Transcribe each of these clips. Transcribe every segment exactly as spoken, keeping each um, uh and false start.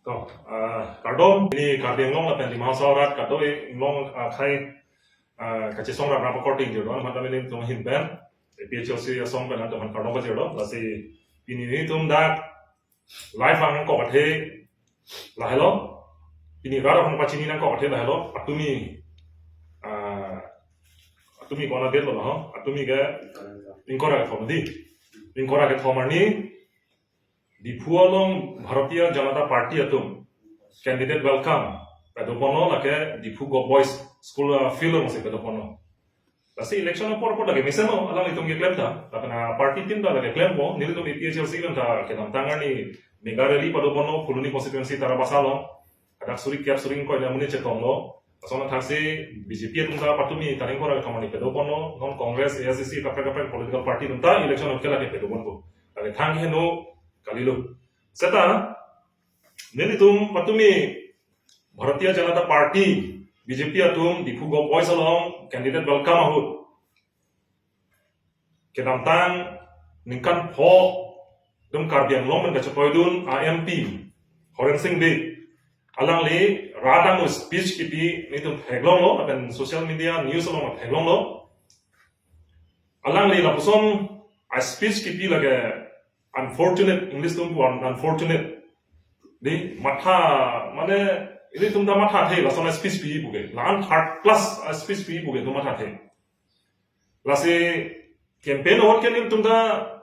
To, ah, kardom, pini Karbi Anglong lapen Dima Hasao arat kadokave Anglong, ah, akhei, ah, kachesong rap rap akorte ingjir do-an aphan ta nelitum ahin pen, A P H L C asong pen nangtum aphan kardom pajir do, lasi pini nelitum dak live nangkok athe lahelo, pini rat aphan pachini nangkok athe lahelo, patumi, ah, patumi kona det lo ho, patumi ke ingkoi ra kethom di, ingkoi ra kethom arni, Diphu along Bharatiya Janata Party atum candidate welcome pado ponlo, lake Diphu Govt Boys School, ah, field alongsi pado ponlo. Lasi election apor apor lake mesen lo, alanglitum keklem ta. Lapen aparty atum ta lake klempo, nelitum A P H L C pen ta kedamtang arni mega rally pado ponlo, Phuloni constituency Tarabasa along. Hadak suri kep suri ingkoi amonit chetonglo. Lason athaksi B J P atum ta patumi tarik ingkoi ra kethom arni pado ponlo. Non Congress, A I C C, kaprek kaprek political party atum ta election ahut ke lake pado ponpo. Lake thang heno kalilo. Seta, nelitum patumi Bharatiya Janata Party, B J P atum, Diphu Govt Boys along candidate welcome ahut kedamtang ningkan pho atum Karbi Anglong pen kachepoi dun a M P Horen Sing Bey, alangli rat angno speech kipi nelitum theklonglo, lapen social media news along theklonglo. Alangli lapuson a speech kipi lake unfortunate, English atum pu unfortunate. Di matha, mane, ilitum ta mathathe, lason a speech pi puke. La-an third class a speech pi puke, itum mathathe. Lasi campaign ahut ke nelitum ta,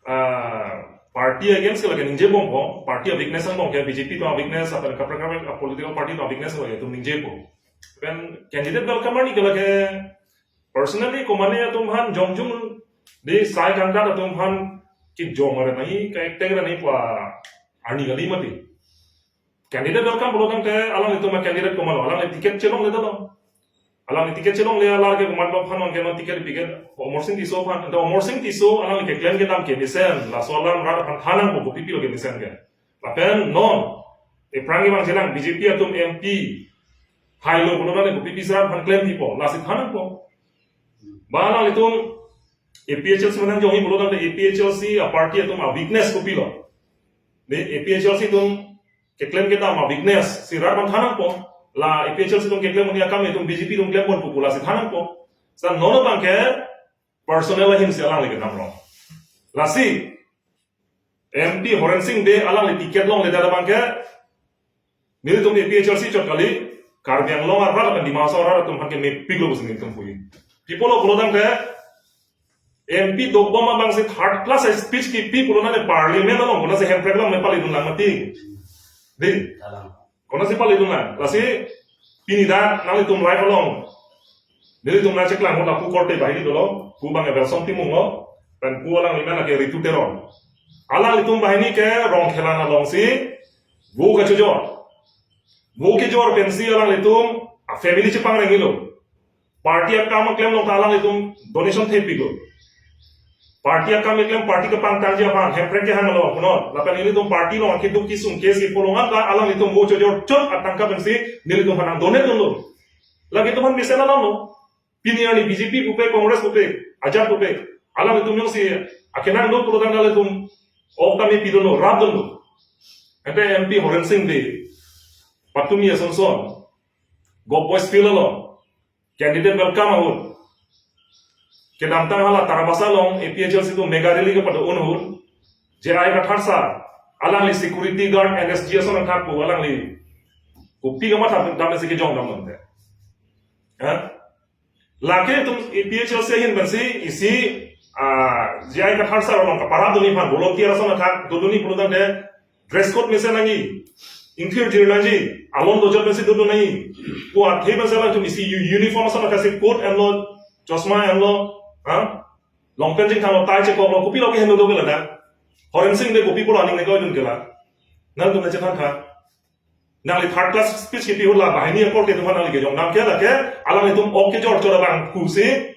ah, party against ke lake ningjebompo, party a weakness angbong ke, B J P atum a weakness, lapen kaprek kaprek a political party atum a weakness lake itum ningjebom. Pen candidate welcome arni ke lake personally komane atum aphan jongjung, di sai kandidat atum aphan kejong are nahi, ka-act ra nahi pu arni kali mati. Candidate welcome pulo tangte alanglitum a candidate komatlo, alangli ticket chelongledetlo. Alangli ticket chelongle, alar ke komatlo aphan non ke non ticket piket, Amarsing Tisso aphan. Ante Amarsing Tisso alangli keklem kedam ke mesen, laso alam rat aphan than nangpo, kopi pilo ke mesen ke. Lapen non, ephrang kevang chelang B J P atum M P hailo pulo tangte kopi pi sa aphan klem pipo, lasi than nangpo. Ba alanglitum A P H L C menang jongji pulo tangte A P H L C a party atum a weakness kopilo. Di A P H L C atum keklem kedam a weakness si rat aphan than nangpo. La A P H L C atum keklem un-e akam itum B J P atum klem ponpo pu lasi than nangpo. Sa non abang ke personal ahin si alangli kedam rong. Lasi M P Horen Sing Bey alangli ticket longledet abang ke nelitum A P H L C chot kali, Karbi Anglong arat lapen Dima Hasao arat atum aphan ke mepiklo pusi nelitum puji. Pi pulo pulo tangte M P dokbom abang si third class speech kipi pulo tangte parliament along konatsi Hemprek along me pali dun lang mati. Di. Konatsi pali dun lang. Lasi pini dak nanglitum live along nelitum nangcheklang ahut lapu korte banghini dolo, pu abang Welsom Timung lo, pen pu alangli amen lake Ritu Teron. Alanglitum banghini ke Rongkhelan alongsi vo kachojor. Vo kejor pensi alanglitum a family chepangrenglo. Party akam aklem along ta alanglitum donation thepiklo. Party akam keklem, party kepangtangji aphan Hemprek kehanglo punon. Lapen ilitum party along keduk kesung kesi polongan ta alanglitum vo chojor chot atangka pensi nelitum aphan nang-donate dunlo. Lake itum aphan mesen alamlo. Pini arni B J P pupe, Congress pupe, ajat pupe, alanglitum jongsi akenang do pulo tangte alanglitum ok ta mepidunlo, rapdunlo. Ante M P Horen Sing Bey patumi ason son Govt Boys field along candidate welcome ahut, kedamtang hala Tarabasa along A P H L C atum mega rally kepado-un ahut, J I Kathar sir alangli security guard N S G ason athak pu alangli kopi kamatha dam si kejong dam lonte. Ha? Lake itum A P H L C ahin pensi isi, ah, J I Kathar sir along kaparap dunji aphan volunteer ason athak dodunji pulo tangte dress code mesen nangji, ingthir jir nangji, alon dojot pensi dodun nangji pu athe pensi alangtum isi u-, uniform ason athak si coat enlo, chosma enlo, ha? Long pant jingthanglo, tie chekoklo, kopilo keheno do ke ladak? Horen Sing Bey kopi pulo aning neko dun ke la? Nangtum nangchethan tha. Nangli third class speech kipi ahut la banghini akorte atum aphan nangli kejong dam ke lake, alanglitum ok kejor chot abang pusi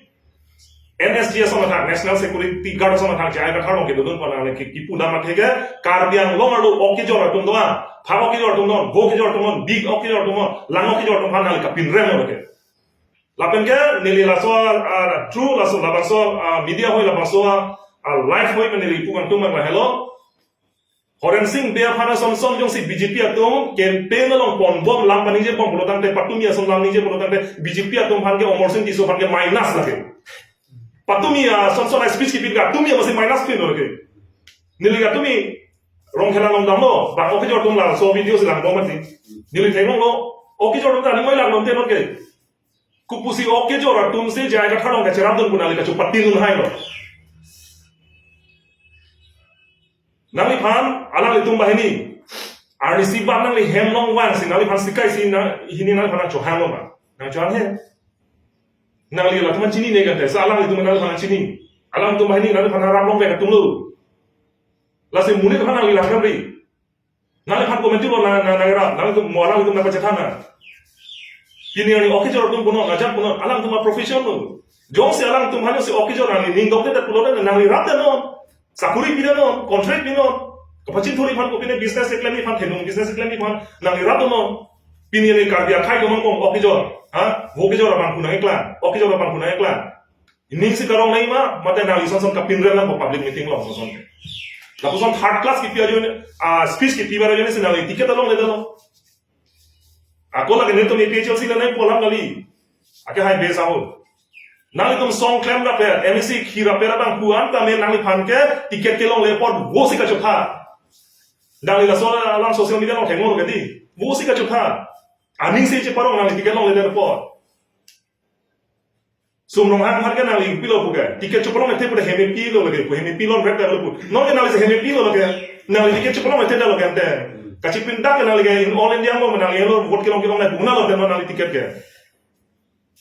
N S G ason athak, National Security Guard ason athak, J I Kathar along kedodun aphan nangli ke kipu dam athe ke, Karbi Anglong arlo ok kejor atum do-an, phak ok kejor atum do-an, vo kejor atum do-an, big ok kejor atum do-an, lang ok kejor atum aphan nangli kapinrem lo ke. Lapen ke neli laso, ah, through laso, labangso, ah, media hoi labangso, ah, live hoi pen neli pu kangtung abang lahelo. Horensing Bey aphan ason son jongsi B J P atum campaign along ponbom, lam paningje bom pulo tangte, patumi ason lam ningje pulo tangte, B J P atum aphan ke, Amarsing Tisso aphan ke minus lake. Patumi ason son speech kipi ke patumi amatsi minus pin lake. Neli ke patumi Rongkhela along damlo, ba ok kejor atum laso video si langbom mati. Neli theklonglo, ok kejor atum ta aning mai lang non te non ke. Kopusi ok kejor atum si J I Kathar along kacherapdun pu nangli kachopatin un hailo. Nangliphan, alanglitum banghini arnisi abang nangli hem along vangsi nangliphan sikai si na hini nangliphan nangchohanglo ma? Nangchohang he. Nangli latum chinine kan te, sa alanglitum nangliphan chini. Alangtum banghini nangliphan rap longvek atumlo. Lasi monit aphan nangli langdamri. Nangliphan komantu lo na, na, nangrap, nanglitum mo alanglitum nangpachethang na. Pini arni ok kejor atum punon, ajat punon, alangtum aprofession lo. Jongsi alangtum aphan si ok kejor nangli ning dokde det pulo tangte, nangli rapdet non. Sakuri pidet non, contract pinon. Kapachingthurji aphan, kopine business keklemji aphan, thenung business keklemji aphan, nangli rapdet non. Pini arni Karbi akhei kemang kong ok kejor. Ha? Vo kejor abang pu nangkeklang, ok kejor abang pu nangkeklang. Ining si karong nai ma, mate nangli son son kapinrem lang ko public meeting along son son. Lapuson third class kipi ajoine, ah, speech kipi bar ajoine si nangli ticket along ledetlo. Ako lake netum A P H L C le nai pu alam kali. Ake hai base aho. Nanglitum song klemrappet, M A C khirappet abang pu-an tame nangliphan ke ticket kelongle apot vosi kachotha. Nangli laso alam social media along thenglo ke dei. Vosi kachotha. Aning si cheparong nangli ticket longledet apot. Sum Ronghang aphan ke nangli kopilo pu ke. Ticket chopalong ethe pu hem epilo lake pu, hem epilonrap lo pu. Non ke nangli si hem epilo lake. Nangli ticket chopalong ethe lo ke ante. Kachipindak ke nangli ke in all India mo nangli lo vote kelong kelong nai pu na lo te non nangli ticket ke.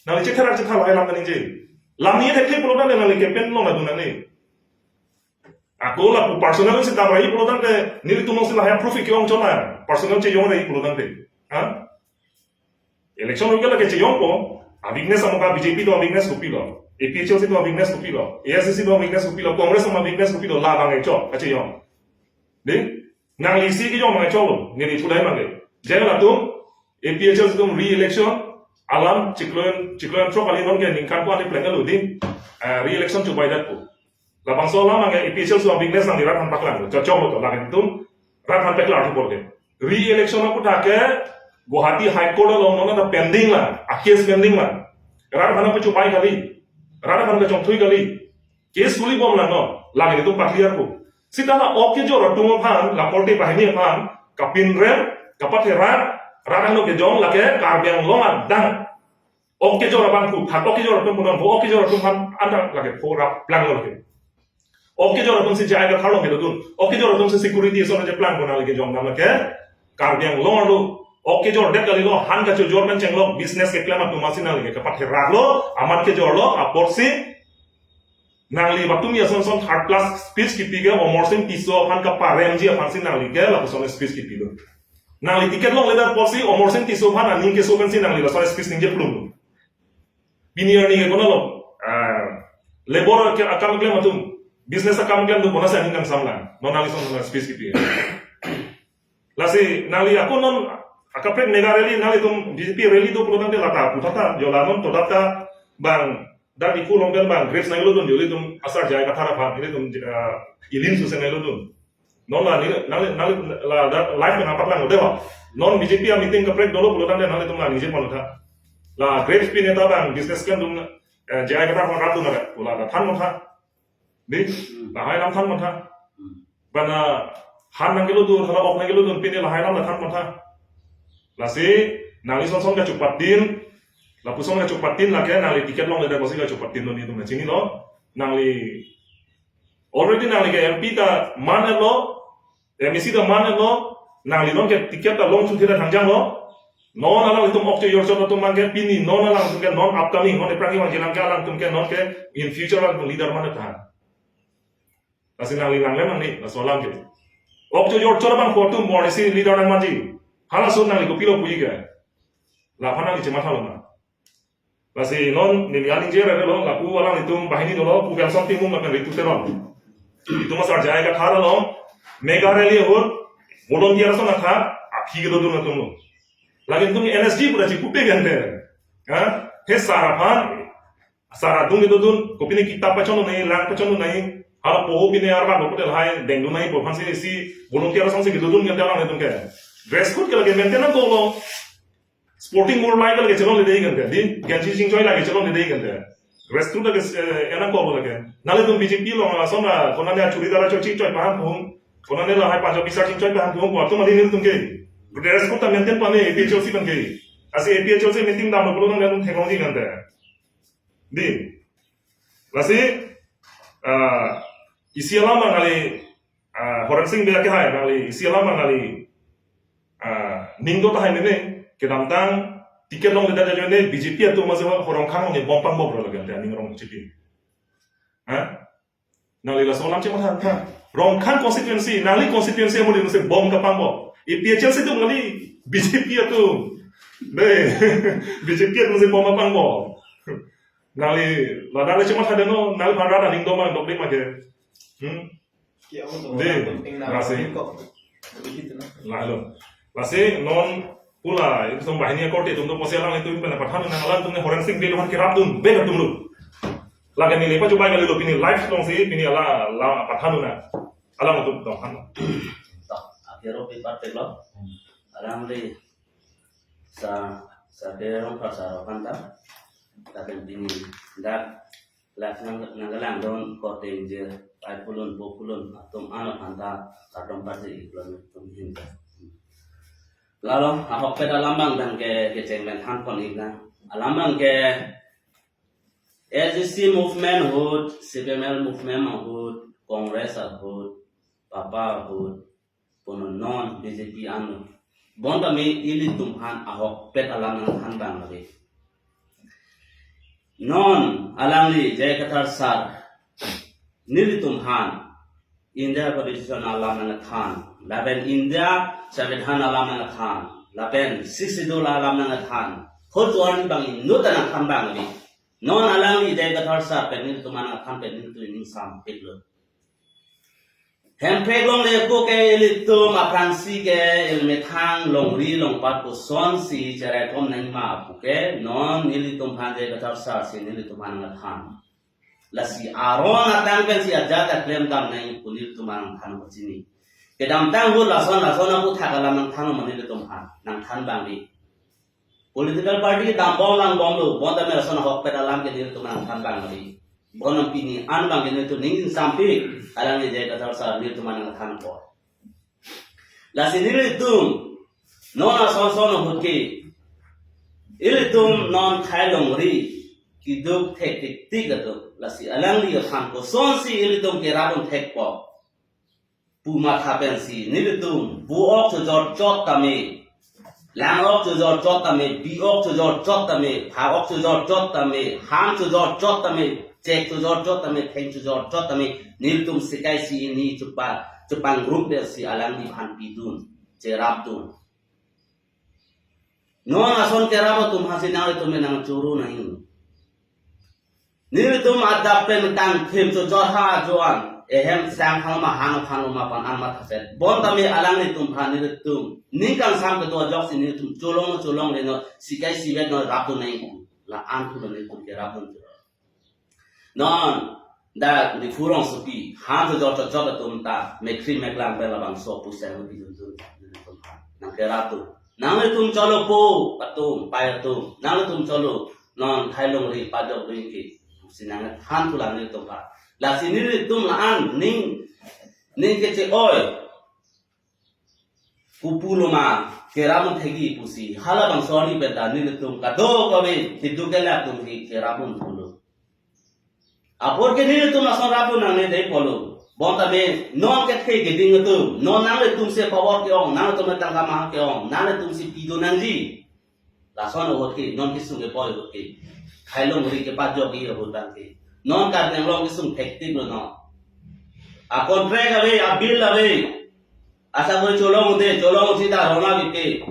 Nangli chetherak chetha lahai lam kaningje. Lam ni thekle pulo tangte nangli campaign along ladun nangli. Ako lapu personal si damra-i pulo tangte, nelitum along si lahai proof ke-ong chona, personal chejongre-i pulo tangte. Ha? Election along ke lake chejongpo, a-weakness amoka B J P atum a-weakness kopilo, A P H L C atum a-weakness kopilo, A I C C atum a-weakness kopilo, Congress atum a-weakness kopilo, labang e chok, kachejong. Dei, nangli si kejong abang e choklo, neli pudai mangke. Jai latum, A P H L C atum re-election, alam chiklo, chiklo throk kali non ke ningkan ko ani pleng lo dei, eh, re-election chobaidet pu. Labangso alam abang ke A P H L C atum a-weakness nangli rat aphan paklang. Chokchok lo to, lagitum rat aphan paklang thu bor ke. Re-election aputhak ke Guwahati High Court along non ta pending lang, a-case pending lang. Rat aphan pachobai kali, rat aphan kachongthui kali. Case suli bom lang non, lagitum pa-clear pu. Seta la ok kejor atum aphan, la korte banghini aphan kapinrem, kapatherak, rat angno kejong lake Karbi Anglong adang. Ok kejor abang pu, thak ok kejor atum punon, vo ok kejor atum aphan anta lake pho rap planglo lake. Ok kejor atum si J I Kathar along kedodun, ok kejor atum si security ason cheplangpo nangli kejong dam lake. Karbi Anglong arlo ok kejordet kalilo, han kachojor pen chenglok, business keklem atum amatsi nangli ke kapatheraklo, amat kejorlo, apotsi nangli patumi ason son third class speech kipi ke Amarsing Tisso aphan kaparemji aphansi nangli ke lapuson speech kipilo. Nangli ticket longledet apotsi Amarsing Tisso aphan aning keso pensi nangli lason speech ningje plum. Pini arni ke konatlo, ah, labor ke akam klem atum, business akam klem atum konatsi aning kangsam lang. Non nangli son son speech kipi. Lasi nangli ako non akaprek mega rally nanglitum B J P rally do pulo tangte lata puthot ta, jo la non to data bang dak iku along pen bang grapes nanglodun, jo ilitum asar J I Kathar aphan, ilitum, ah, ilim suse nanglodun. Non la ni, nang, nang, la, la, live nangpaklang dei ho. Non B J P a-meeting kaprek dolo pulo tangte nanglitum la ningje pon tha. La grapes pi neta bang business kan dum, eh, J I Kathar aphan rapdun nave. Pu la than pon tha. Dei, lahai alam than pon tha. Bana han nangkelodun, hala ok nangkelodun, pini lahai alam la than pon tha. Lasi, nangli son son kachopatin, lapuson kachopatin lake, nangli ticket longledet apotsi kachopatinlo, netum chinilo, nangli already nangli ke M P ta man-etlo, M A C ta man-etlo, nangli non ke ticket ta longchun theda thangjanglo. Non alanglitum ok chojor chot atum abang ke pini, non alangtum ke non upcoming, non ephrang kevangji alam ke alangtum ke non ke in future alangtum leader man-et tha. Lasi nangli nanglem nangne, laso alam ke. Ok chojor chot abang pu atum bor isi leader nangmanji. Halaso nangli kopilo puji ke. Laphan nangli chemathalo ma. Lasi non neli aning je rere lo, lapu alanglitum banghini dolo, pu Belson Timung lapen Ritu Teron. Itum asar J I Kathar along, mega rally ahut, volunteer ason athak, aphi kedodun atumlo. Lagitum N S G pura chipupe gente. Ha? He sar aphan, sar adung kedodun, kopine kitap pachon nai, lang pachon nai, Hala poho pine arvan lo putel hai dengdun nangji pu aphansi isi volunteer asonsi kedodun kante alanglitum ke. Dress code ke lake maintain nangkoklo. Sporting mur lai ke lake chelongledetji kante. Di gensi chingchoi lake chelongledetji kante. Dress code lake, eh, nangkoklo lake. Nanglitum B J P along ason la konane churidar acho chingchoi paham pung. Konane lahai panjo bisa chingchoi paham pung. Atum adi nelitum ke. Dress code ta maintain pame A P H L C pen ke. Lasi A P H L C meeting damlo pulo nanglitum theklongji kante. Di. Lasi, ah, isi alam nangli, ah, Horensing Bey ke hai, nangli isi alam nangli, ah, ning do tahai nene, kedamtang ticket longledet ajoine B J P atum amatsi Horongkhang ne bom pangbo bro lagi ante ning rong chipi. Ha? Nangli laso alam chematha tha. Rongkhang constituency, nangli constituency amonit si bom kapangbo. A P H L C atum nangli B J P atum. Dei, B J P atumsi bom kapangbo. Nangli ladak le chematha deno, nangli phan rat aning do ma dokde ma ke. Hmm? Dei, lasi. Lalo. Lasi non pula, itum banghini akorte atum do pusi alanglitum pen pathan nang alanglitum ne Horensing Bey aphan kerapdun, bek atum lo. Lake neli pachobai kalilo pini live alongsi, pini ala, la pathan nang. Alanglitum do han. Toh, akhir opi partek lo. Alangli sa, sa kerong pasar aphan ta. Tapi pini dak Lak nang, nangkelangdun korte ingjir, pai pulun, po pulun, atum ano phanta, kardom pasi iklon atum hinta. Lalo, ahokpet alam abang ke, kecheng pen than pon ikna. Alam abang ke, A G C movement ahut, C P M L movement ahut, Congress ahut, papa ahut, punon non B J P ano. Bonta me ilitum aphan ahokpet alam nangthan abang lake. Non alangli J I Kathar sir nelitum aphan India Constitution alam nangthan, lapen India Sanvidhan alam nangthan, lapen Sixth Schedule alam nangthan. Hotuan bang inut nangthan abang lake. Non alangli J I Kathar sir pen nelitum aphan nangthan pen nelitum ining sampik lo. Hemprek longle ako ke ilitum aphrangsi ke ilmethang longri longpat kosonsi cheraikom nangma pu ke non nelitum aphan J I Kathar sir si nelitum aphan nangthan. Lasi aron atang pensi ajat aklem dam nangji pu nelitum aphan nangthan ko chini. Kedamtang ahut lason lason aputhak alam nangthan ma nelitum aphan nangthan abang di. Political party kedam bom lang bomlo, bonta me lason ahokpet alam ke nelitum aphan nangthan abang di. Bonta pini an abang ke nelitum ning sampik, alangli J I Kathar sir nelitum aphan nangthan ko. Lasi nelitum, non ason son ahut ke, ilitum non khei longri, keduk thektik tik atum, lasi alangli aphan kosonsi ilitum kerapdun thekpo pu matha pensi nelitum bu-ok chojor chot tame, lang-ok chojor chot tame, bi-ok chojor chot tame, phak-ok chojor chot tame, hang chojor chot tame, chek chojor chot tame, theng chojor chot tame, nelitum sikai si ini chupa, chupangrum pensi alangli aphan pidun, cherapdun. Non ason kerap atum aphansi nanglitum nangchoro nangji. Nelitum adap pen tangthim chojor ha ajoine, ehem sang hang ma hang aphan ma pan an mathaset. Bonta me alanglitum aphan nelitum ning kangsam kedo ajoksi nelitum cholong cholongle non, sikai sivet non rapdun nangji. La-an thu nelitum kerapdun. Non, dak Diphu rongsopi, hang chojor chot chot atum ta, mekhri meklang pen labangso pusai lo pidun dun, dun dun aphan. Nangkerapdun. Nanglitum cholo po, atum, pai atum. Nanglitum cholo, non khei longri pajok dun ke. Si nangthan thu lang nelitum aphan. Lasi nelitum la-an, ning, ning keche-oi. Kopulo ma, kerapdun thekji pusi, halabangso arni pen ta nelitum kadokave, keduk kelak atum si kerapdun thulo. Apor ke nelitum lason rapdun nangne dei pulo. Bonta me, non kethe keding atum, non nanglitum si power ke-ong, nangtum tangka ma ke-ong, nanglitum si pidun nangji. Lason ahut ke, non kesung kepoi ahut ke. Khei longri kepajokji ahut abang ke. Non Karbi Anglong kesung thektik lo non. A contract ave, a bill ave. Asa koi cholong de, cholong sita rona bipe.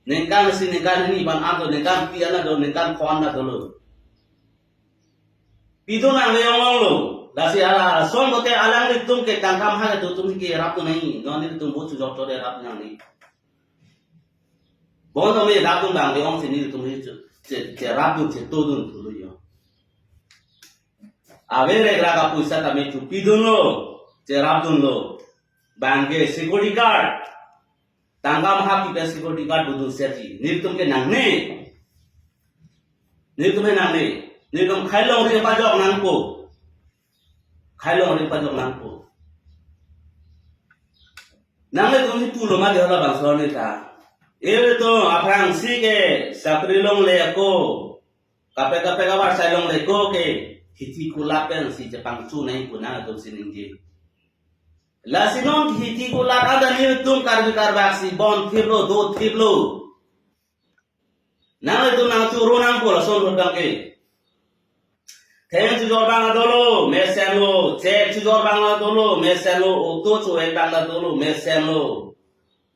Ningkan si ningkan hini ban an do, ningkan pi an do, ningkan ko an dolo. Pidun nang le ong ong lo. Lasi hala, son bote alanglitum ke tangka ma ha do atum ke rapdun nangji. Non nelitum bu chojor chot de rapdun nangji. Bonta me rapdun abang de ongsi nelitum che, che, cherapdun chetodun thulo yo. Ave regra kapusi tame chupidunlo, cherapdunlo. Bangke security guard, tangka maha kipe security guard budun seti. Nelitum ke nangne. Nelitum he nangne. Nelitum khei longri pajok nangpo. Khei longri pajok nangpo. Nanglitum si pulo ma de halabangso arni ta. Ilitum aphrangsi ke sakri longle ako, kaprek kaprek avarsai longle ako ke, hithi kulat pensi chepangchu nangji pu nanglitum si ningje. Lasi non hithi kulat adan nelitum Karbi Karbak si bon thiplo, do thiplo. Nanglitum nangchoro nangpo lason ahut bangke. Theng chojor abang dolo, mesenlo, chek chojor abang dolo, mesenlo, auto cho-et abang dolo, mesenlo.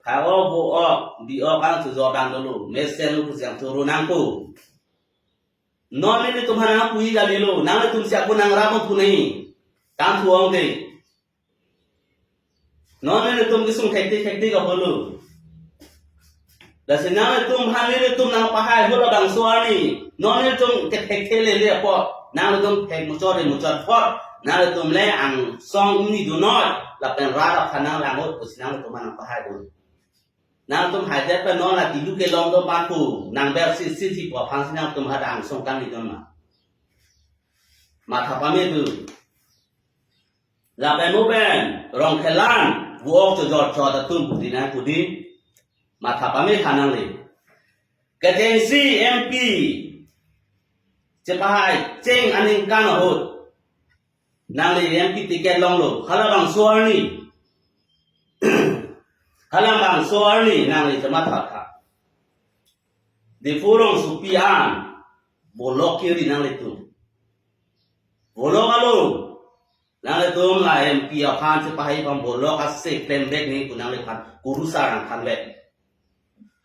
Phak-ok, bo-ok, bi-ok abang chojor abang dolo, mesenlo pusi nangchoro nangpo. Non nelitum aphan nangpu-i kalilo, nanglitum si ako nangrap pu nangji. Tangthu ong de. Non nelitum kesung thektik thektik apotlo. Lasi nanglitum aphan nelitum nangpahai halabangso arni. Non nelitum kethek thele le apot. Nanglitum thek muchot re muchot apot. Nanglitum le angsong ingni dunnoi. Lapen rat aphan nanglang ot pusi nanglitum aphan nangpahai dun. Nangtum haidet pen non la tilu kelong do paku. Nang ber si si si po aphan si nangtum hadak angsong kangni dun ma. Matha pame dun. Lapen mo pen, Rongkhelan, vo-ok chojor chot atum pudi nang pudi, matha pame tha nangli. Kechengsi M P chepahai cheng aningkan ahut, nangli M P ticket longlo, halabangso arni. Halabangso arni, nangli chematha tha. Diphu rongsopi an, bolok kiri nanglitum. Bolok alo. Nanglitum la M P aphan chepahai aphan bolok ase klem bek nangji pu nangliphan kurusar nangthan bek.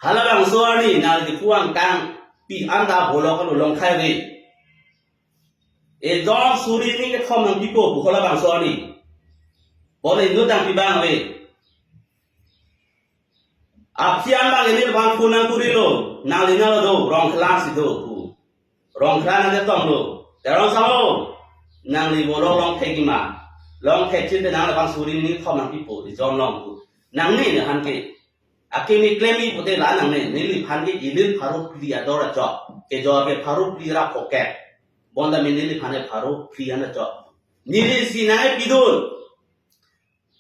Halabangso arni nangli Diphu angkang pi anta bolok alo long khai ave. Ejong suri ni kethom nangpipo pu halabangso arni. Bole inut nangpi abang ave. Aphi an bang ini bang phone nangkurilo, nangli nalo do, Rongkhelan si do pu. Rongkhelan nang ketong lo. Teron sao, nangli bolok long thekji ma. Long thek chinte nangli bang suri ni kethom nangpipo, di jon long pu. Nangne ne aphan ke. Akimi klemi pute la nangne, neliphan ke ilil pharo phli ador achok. Kejor ke pharo phli ra pocket. Bonta mi neliphan ke pharo phli an achok. Neli si nangpidun.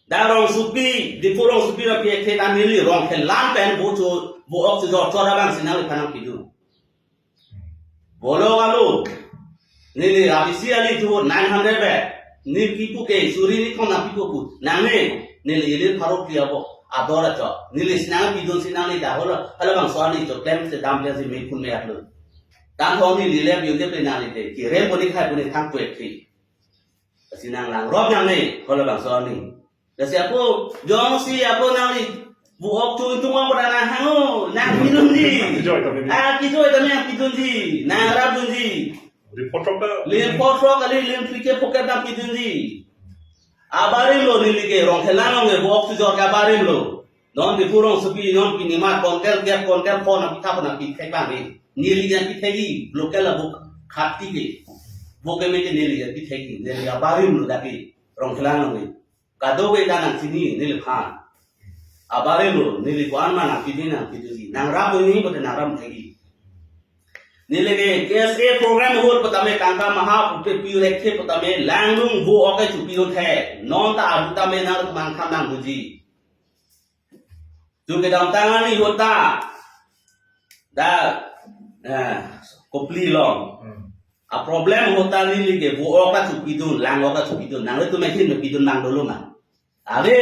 Dak rongsopi, Diphu rongsopi ra pi ek the ta neli Rongkhelan pen vo cho, vo-ok chojor chot abang si nangliphan nangpidun. Bolok alo. Neli abisi ali thu nine hundred be. Neli kipu ke suri ni kethom nangpipo pu. Nangne, neli ilil pharo phli abo. Ador achok. Neli si nangpidun si nangli dak holo. Halabangso arni cho klem si dam klem si me phun me atlo. Tangthu neli le pi un-e ple nangli te. Kirem pu ni khai pu ni thang pu ek thi. Lasi nanglang rop nangne, halabangso arni. Lasi ako, jongsi ako nangli, vo-ok chung chung ong pada nang hang o, nangpidunji. Kijoi tame. Ah, kijoi tame nangpidunji, nangrapdunji. Lim photrok ta. Lim photrok kali, lim three K pocket nangpidunji. Abarim lo neli ke, Rongkhelan along ke, vo-ok chojor ke abarim lo. Non Diphu rongsopi, non pini ma kontel gap, kontel phone nangpitha pu nangpithek abang ni. Neli nangpithekji, local abuk khati ke. Bo ke me ke neli nangpithekji, neli abarim lo dak ke. Rongkhelan along ke. Kadokave ta nangchini, neliphan. Abarim lo, neli ko-an ma nangpidun nangpidunji. Nangrap nangji, bote nangrap thekji. Neli ke K S A program ahut pu tame tangka maha pupe pi ek the pu tame langlung vo-ok ke chupidun the. Non ta abu tame nang mang tham nang buji. Ju kedamtang arni ahut ta. Dak, eh, Kopili along. Hmm. A problem ahut ta neli ke vo-ok ta chupidun, lang-ok ta chupidun. Nanglitum ahin pidun nang dolo ma. Ave,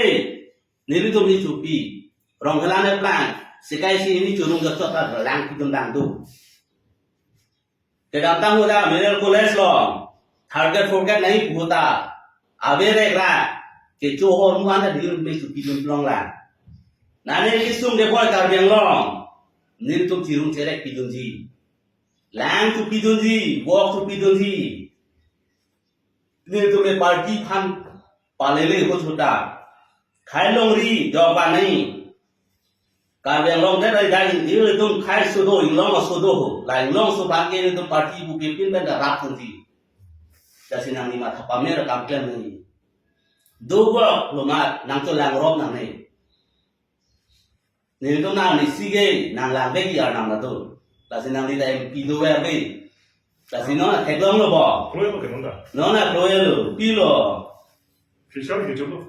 nelitum ni chupi. Rongkhelan aplang. Sekai si ini churung jot chot ta lang pidun dang do. Kedamtang ahut ta Middle College along, third grade, fourth grade nangji pu ta, ave rek ra, kecho ahormu an ta dil me chupidun longlang. Nane kesung de boy Karbi Anglong, nelitum chirung cherek pidunji. Lang chupidunji, vo-ok chupidunji. Nelitum le party aphan palele ahut ta. Khei longri, jok banai. Karbi Anglong det rai dai, ilitum khei sudo, inglong sudo ho. La inglong su bangke ilitum party bu pipin pen da rap tunji. Lasi nangli matha pame ra kam klem nangji. Dobak lomat nangcholangrop nangne. Nelitum nang ni sige nang langvekji arnam na do. Lasi nangli ta M P dover de. Lasi non theklonglo bo. Kroilo ke non ta. Non na kroilo, pilo. Fisher ke chulo.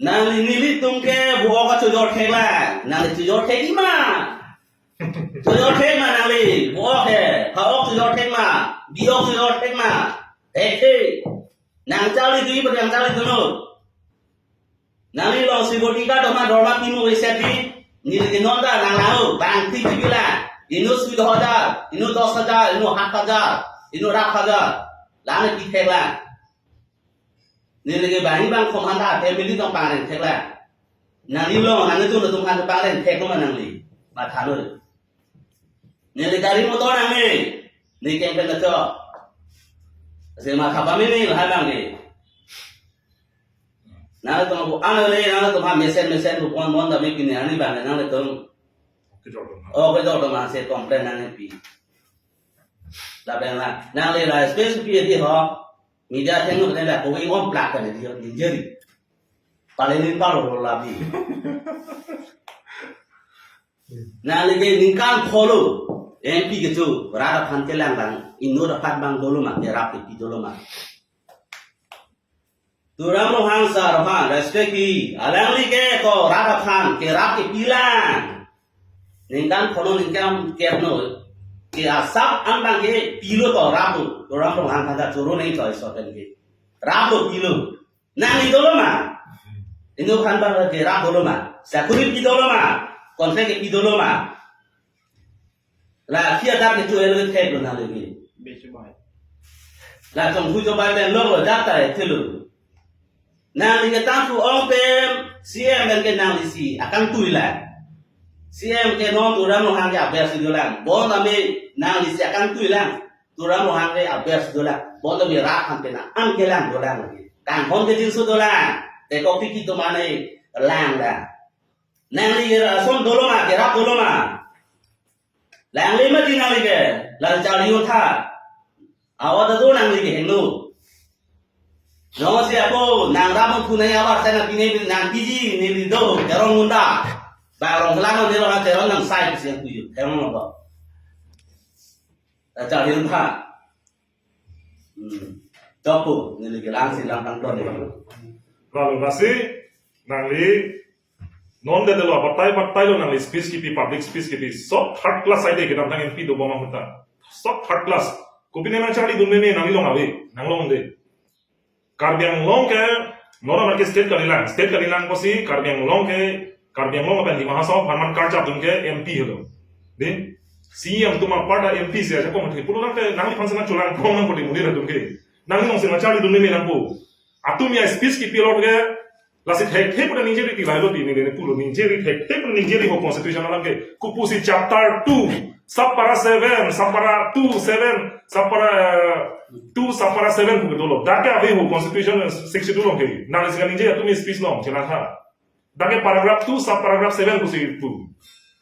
Nangli nelitum ke vo-ok kachojor theklang. Nangli chojor thekji ma? Chojor thek ma nangli? Vo-ok he. Ha-ok chojor thek ma? Bi-ok chojor thek ma? Thekthe. Nang charli doji, nang charli donon. Nangli long security guard dorma, dorma pimu ese di. Neli ke non ta nang lang-o, bang ti pila. Inut sui do hajar, inut dos hajar, inut hat hajar, inut rap hajar. Lang pi theklang. Neli ke bang bang komandan family tong pangren theklang. Nangli long, nangli tu tu han pangren thek ma nangli. Matha noi. Neli gari motor nangne. Ne keng pen na cho. Ase matha pame ne lahai bang ke. Nangtum ko ano le, nangtum ha mesen mesen ko pon pon ta me pini ani bang nangtum. Kejok dong. Oh, kejok dong ma se complain nang pi. Lapen la, nangli la space pi di ho. Media thengno ne la ko wi on plak kan di injury. Palenin palo lo labi. Nangli ke ningkan phongo M P kecho, rat aphan kelang lang, inut aphan bang dolo ma, kerap kepi dolo ma. Tuliram Ronghang sir aphan respect pi, alangli ke ko rat aphan kerap kepi lang. Ningkan phongo ningkan kerap no, ke asap an bang ke pilo to rap lo, Tuliram Ronghang aphan ta choro nangji choi so pen ke. Rap lo pilo. Nangli dolo ma? Inut aphan bang kerap dolo ma? Sakuri pi dolo ma? Contract pi dolo ma? La kia dak kecho el thek lo nangli ke. Beche bai. La chonghu chobai pen lo lo dak ta thelo. Nangli ke tangku ong pen C M pen ke nangli si akangtui lang. C M ke non Tuliram Ronghang ke aber si dolang. Bon tame nangli si akangtui lang. Tuliram Ronghang ke aber si dolang. Bon tame rat aphan pen an kelang dolang. Kanghon ke jinso dolang. Tekok tiki to mane lang lang. Nangli ke ason dolo ma, kerap dolo ma? Langli ma di nangli ke, lang charli untha. Awa ta do nangli ke hengno. Jongsi ako, nang ramun punai awar sana pine nang piji, neli do, Teron munda. Ba rong kelang neli rong Teron nang sai pisi yang tuju, Teron lo ba. Lang charli untha. Hmm. Tokpo, neli kelang si lang tang don ni. Lalu nasi, nangli, non de lo, batai batai lo nangli speech kipi, public speech kipi, sok third class side kedamtang M P dobom ahut ta. Sok third class. Kopi ne nang charlidun meme, nangli long ave, nang longde. Karbi Anglong ke, non amat ke state kalilang, state kalilang kosi, Karbi Anglong ke, Karbi Anglong aben Dima Hasao aphan man karjap dun ke M P helo. De, C M atum apar ta M P si aja kong the, pulo nang ke, nangliphan si nang cholang kong nang pudi muni ra dun ke. Nangli nong si nang charlidun meme nangpo. Atum ya speech kipi lo ke, lasi thekthe pura ningje ri ti lahelo ti neli pulo ningje ri thekthe pura ningje ri ho constitution alam ke. Kopusi chapter two, subpara seven, subpara two, seven, subpara, uh, two, subpara seven pu dolo. Dak ke ave ho constitution sixty-two along ke. Nangli si kaningje atum speech along, chenatha. Dak ke paragraph two, subparagraph seven pusi pu.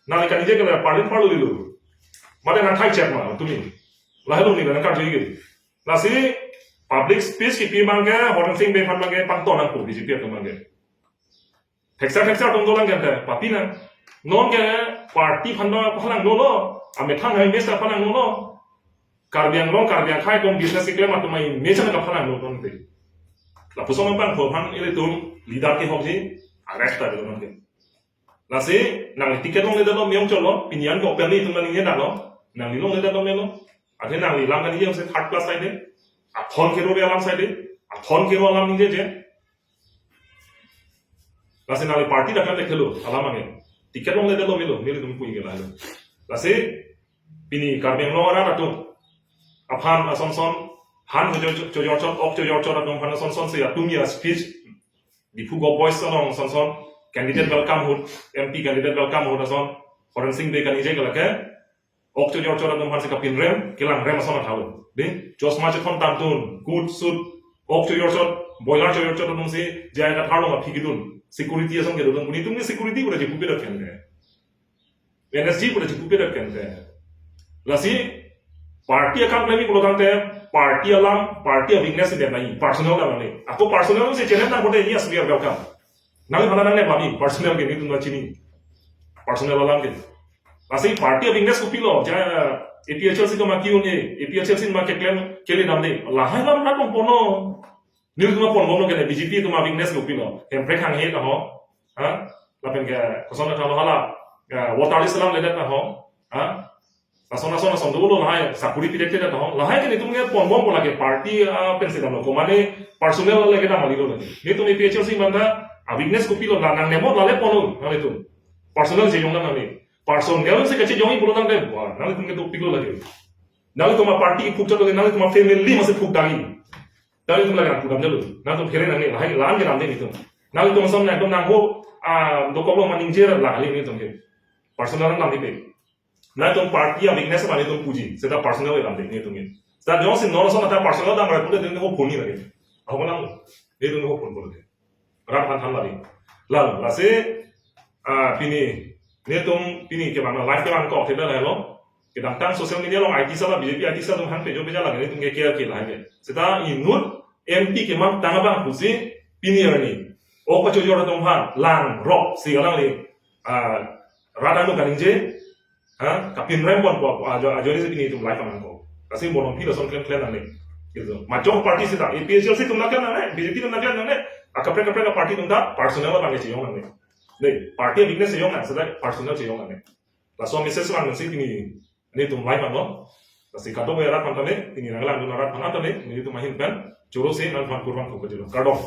Nangli kaningje ke la parlin parlo dilo. Mate nang khai chat ma, tumi. Lahelo neli nang karju ke. Lasi public speech kipi abang ke, Horensing Bey aphan abang ke pangton nangpo B J P atum abang ke. Thekser thekser atum dolang ke te, papi nang. Non ke party aphan ta phalang dolo, amethang hai mes ta phalang dolo. Karbi Anglong, Karbi akhei atum business keklem atum image ta kaphalang dolo te. Lapuson abang pho aphan ilitum leader kehokji, arrest ta dolo non ke. Lasi, nangli ticket longledetlo me-ong cholo, pini an ke openly itum nangningjelo, nangli longledetlo melo, athe nangli lam kaningje se third class side, athon kero alam side, athon kero alam ningjeje. Lasi nangli party dak kan dekhelo, alam ange. Ticket longledetlo melo, nelitum pu-i ke lahelo. Lasi, pini Karbi Anglong arat atum aphan ason son, han chojor chojor chot, ok chojor chot atum aphan ason son si atum ya speech, Diphu Govt Boys along ason son, candidate welcome ahut, M P candidate welcome ahut ason, Horensing Bey kaningje ke lake, ok chojor chot atum aphan si kapinrem, kelangrem ason athalo. De, chosma chethon tangtun, coat suit, ok chojor chot, boiler chojor chot atum si, jai kathar along aphi kedun, security ason kedun, puni atum ke security pura chepupe dak kan ke. N S G pura chepupe dak kan te. Lasi, Party akam klemji pulo tangte, party alam, party a-weakness si det nangji, personal alam ni. Ako personal si challenge nang pote, yes, we are welcome. Nangli aphan nangnep lagi, personal ke netum ta chini. Personal alam ke. Lasi party a-weakness kopilo, ja, A P H L C atum ma ki-un-e, A P H L C ma keklem, kele damde. Lahai alam rat pon ponlo. Netum ma pon ponlo ke B J P atum a-weakness kopilo. Hemprek hanghe ta ho. Ha? Lapen ke koson ta lo hala. Ya, voter list alam ledet ta ho. Ha? Lason lason lason dolo lahai, sakuri pidet pidet ta ho. Lahai ke netum ke pon ponpo lake party, ah, pensi damlo. Komane personal lake dam kali lo lake. Netum A P H L C atum ta a-weakness kopilo, la nangnepnon lale ponlo nanglitum. Personal chejong nang nangli. Personal si kachejongji pulo tangte, wah, nanglitum ke dopiklo lake. Nanglitum a-party phukchot lake, nanglitum a-family masi phuk dagi. Nanglitum lake aku damjalo. Nangtum khere nangne, lahai la-an ke damde netum. Nanglitum ason nangtum nangho, ah, dokoklo ma ningje ra la kali netum ke. Personal nang damde pe. Nangtum party a-weakness ma netum puji, seta personal damde netum ke. Seta jongsi non ason ta personal dam ra pute netum ho phun ni lake. Ako nang, netum ho phun pulo ke. Rat aphan than lagi. Lalu, lasi, ah, pini, netum, pini kevang, live kevangkok, theda lahelo. Kedamtang social media along I T cell, B J P I T cell atum hangpejo peja lagi, netum ke care ke lahai ke. Seta inut M P kemangtang abang pusi, pini arni. Ok pachojor atum aphan, langrok, si kalangli, ah, rat angno kaningje, ha, kapinrem ponpo, ajo, ajo ni si pini itum live nangkok. Lasi bolong phi lason klem klem nangne. Gitu. Majok party seta, A P H L C atum ta klem nangne, B J P atum ta klem nangne, akaprek kaprek party atum ta personal abang ke chejong nangne. Dei, party a-weakness chejong nang, seta personal chejong nangne. Laso message lang si pini netum live nanglo. Lasi kadokave arat aphan tame, pini nanglang dun arat aphan tame, netum ahin pen, choro si nangphan kurvangthu pajirlo. Kardom.